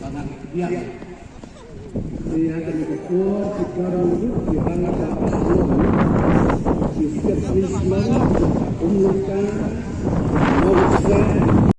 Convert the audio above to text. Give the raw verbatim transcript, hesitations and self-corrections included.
ba ngan biang. Ïa kane ka por ki para ruh ki rang ka shlong, ki step ki shlong, um laka, um laka,